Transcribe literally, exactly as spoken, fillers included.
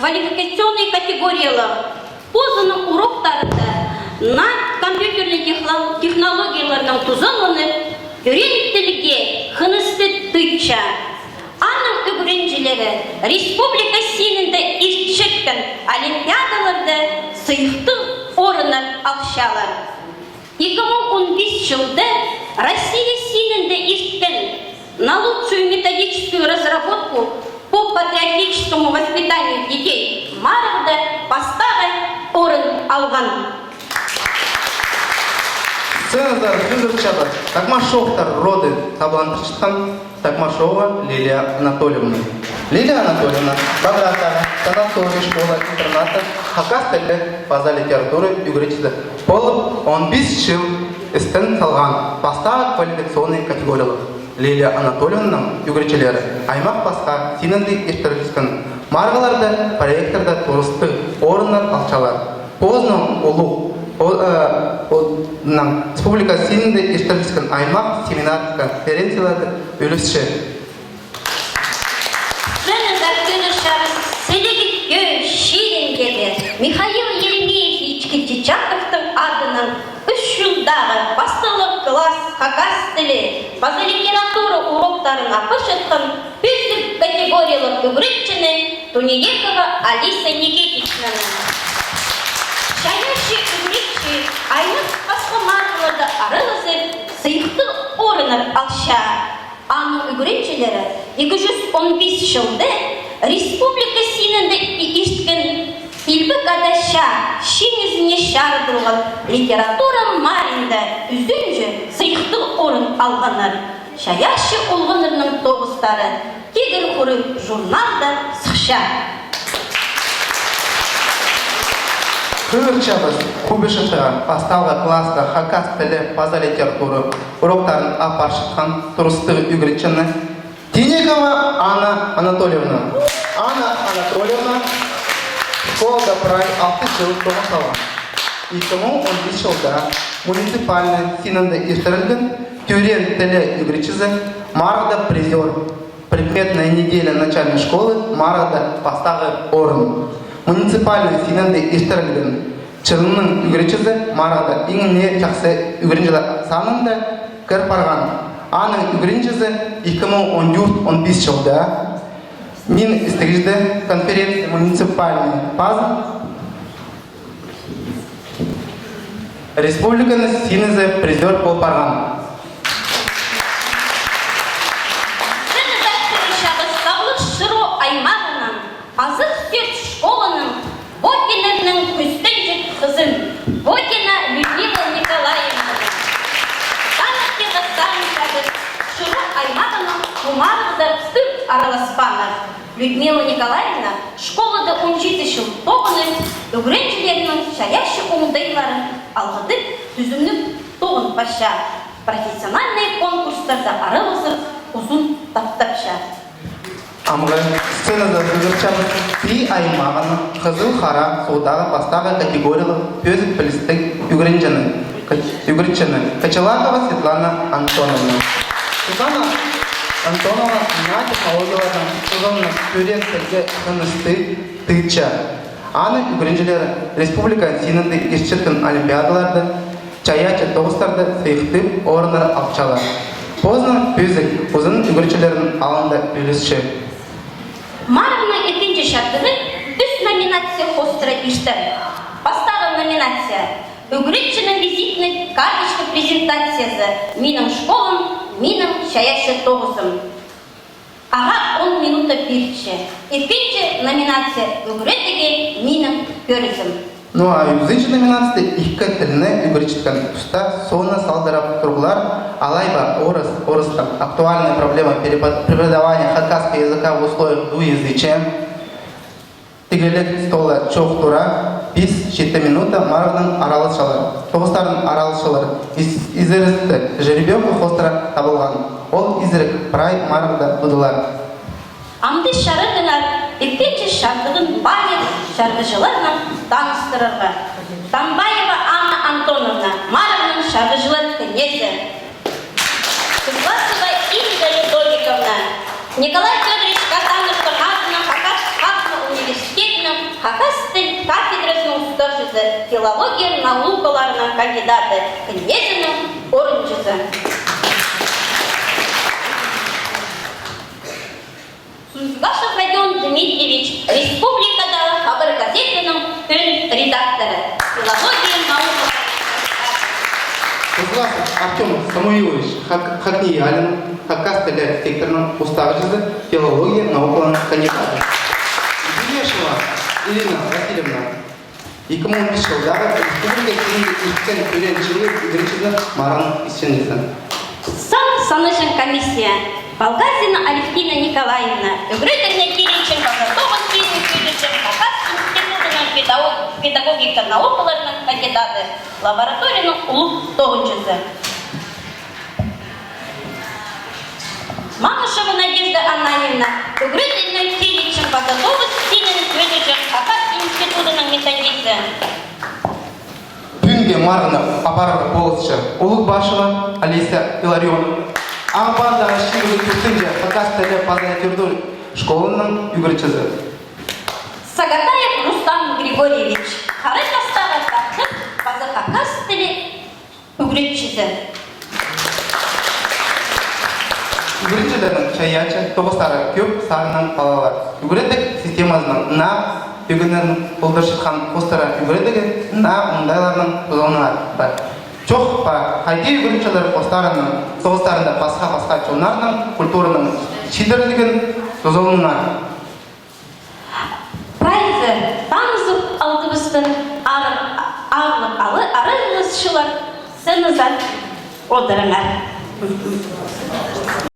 квалификационный категориялығ позының уроктарында наа компьютерліг техно-, технологияларнаң тузаланып, тӧреен тілге хынысты тыытча. Аның ӱгренҷілері республика синінде иртчеткен олимпиадаларда сыйыхтығ орыннар алчалар. Ікі муң он пис чылда Россия синінде ирткен на лучшую методическую разработку по патриотическому воспитанию детей марығда пастағы орын алған. Сценазар хығырчабыс Токмашовтар роды сабландырчатхан Токмашова Лилия Анатольевна. Лилия Анатольевна Багратағы санаторий школа-интерната хакас тілі паза литература ӱгретчізі полып, он пис чыл істен салған пастағы квалификационный категориялығ. Лилия Анатольевнаның ӱгретчілері аймах пасха синінде иртіріліскен марығларда, проекттарда турыстығ орыннар алчалар. Позының улуғ, о-, э, о-, ның республика синінде иртіріліскен аймах семинар, конференцияларда ӱлесче. Сценада кӧрчебіс сіліг кӧй чирінге дее Михаил Еремеевич Кильчичаковтың адынаң ӱс чылдағы пастағы класс хакас тілі паза литература уроктарын апарчатхан пӧзік категориялығ ӱгретчіні Туниекова Алиса Никитичнаны. Чайаачы ӱгретчі аймах пасха марығларда аралазып, сыйыхтығ орыннар алча. Аның ӱгренҷілері ікі чӱс он пис чылда республика синінде ирткен «Илбек Ада» чаа чиңізіне чарыдылған литература марығында ӱзінҷі, сыйыхтығ орын алғаннар. Чайаачы олғаннарның тоғыстары «Тигір хурығ» журналда сыхча. Хығырчабыс Кубишевтағы пастағы класста хакас тілі паза литература уроктарын апарчатхан турыстығ ӱгретчіні Тинекова Анна Анатольевна. Анна Анатольевна школада прай алты чыл тоғын салған. Ікі муң он пис чылда муниципальный синінде иртірілген тӧреен тілі ӱгретчізі марығда призёр. Предметная неделя начальной школы марығда пастағы орын. Муниципальный синінде иртірілген чылның ӱгретчізі марығда иң не чахсы ӱгренҷілер санында кір парған. Аның ӱгренҷізі ікі муң он тӧрт — он пис чылда мин істегҷі конференция муниципальный паза республиканың синізі призёр пол парған. Сценада кӧрчебіс Саблығ Шыра аймағының Азых Сӧӧт школаның Бокинаның кӱстенҷік хызын, Бокина Людмила Николаевнаны. Таныхтирға сағынчабыс Шыра аймағының пу марығда пір араласпааннар. Людмила Николаевна школада он читі чыл тоғынып, ӱгренҷілерінің чайаачы оңдайларын алғыдып, тӱзімніг тоғын парча, профессиональный конкурстарда аралазып, узун таптапча. Амғы сценада хығырчабыс Пии аймағының Хызыл Хара суғдағы пастағы категориялығ пӧзік пілістіг ӱгренҷіні, ӱгретчіні Кочелакова Светлана Антоновна. Светлана Антоновна наа технологияларның тузаланып, тӧреен тілге хынысты тыытча. Аның ӱгренҷілері республика синінде иртчеткен олимпиадаларда, чайаачы тоғыстарда сыйыхтығ орыннар алчалар. Позының пӧзік, узын ӱгретчілерінің алнында ӱлесче. Марығның ікінҷі чардығы ӱс номинация хоостыра иртер. Пастағы номинация — ӱгретчінің визитнай карточка презентациязы «Минің школам, минің чайаачы тоғызым». Ағаа он минута пирче. Ікінҷі номинация — ӱгредігі «Минің кӧрізім». Ну а ӱзінҷі номинацияда ікі тілні ӱгретчеткен туста соонаң салдырап турғлар, алай ба орыс, орыстың «Актуальные проблемы перепо-, преподавания хакасского языка в условиях двуязычия». Тигілек стола чоох тура, пис-читі минута марығнаң араласчалар. Тоғыстарның араласчылары из-, изерісті жеребьёвка хоостыра табылған. Ол изерік прай марығда тудылар. Амды чарыдыңар ікінҷі чардығын паайығ чарғыҷыларнаң таныстырарға. Тамбаева Анна Антоновна, марығның чарғыҷылар кнезі. Кызласова Инга Людовиковна, Николай Фёдорович Катановтың адынаң Хакас хакны университетінің филология наукаларының кандидаты, кнезінің орынҷызы. Сунзугашев Родион Дмитриевич, республикадағы «Хабар» газетінің ӧӧн редакторы, филология наукаларының кандидаты. Сунзугашев Артём Самуилович, хак-, ХакНИИЯЛИ-ның хакас тілі секторының устағҷызы, филология наукаларының кандидаты. Юлешева Ирина Васильевна, ікі муң он пис чылдағы республика синінде ирткен тӧреен чылы ӱгретчізінің марығның исченҷізі. Сан санаҷаң комиссия. Палгазина Алевтина Николаевна, ӱгредіг нәтиҷелерін паза тоғыс тиңнең кӧдірҷең Хакас институтының педагог-, педагогика наукаларының кандидаты, лабораторияның улуғ тоғынҷызы. Манушева Надежда Ананьевна, ӱгредіг нәтиҷелерін паза тоғыс тиңнең кӧдірҷең Хакас институтының методисі. Пӱӱнгі марығны апарар полысчы Улуғбашева Олеся Илларионовна, Ағбандағы чибіргі тӧртінҷі хакас тілі паза литература школаның ӱгретчізі. Сагатаев Рустам Григорьевич, Харай Хастағы тахтых паза хакас тілі ӱгретчізі. Ӱгренҷілернің чайаачы тоғыстары кӧп сарыннаң палалар. Ӱгредіг системазының наа ӧгеннерін полдырчатхан постары ӱгредігі наа оңдайларнаң тузаланар. Чох па, хайди ӱгренҷілер постарының тоғыстарында пасха-пасха чоннарның культураның чидірлігін тузаланар. Прайзы танызып алдыбыстың ар-, аарлығ алы-, араласчылар, сценазар одырыңар.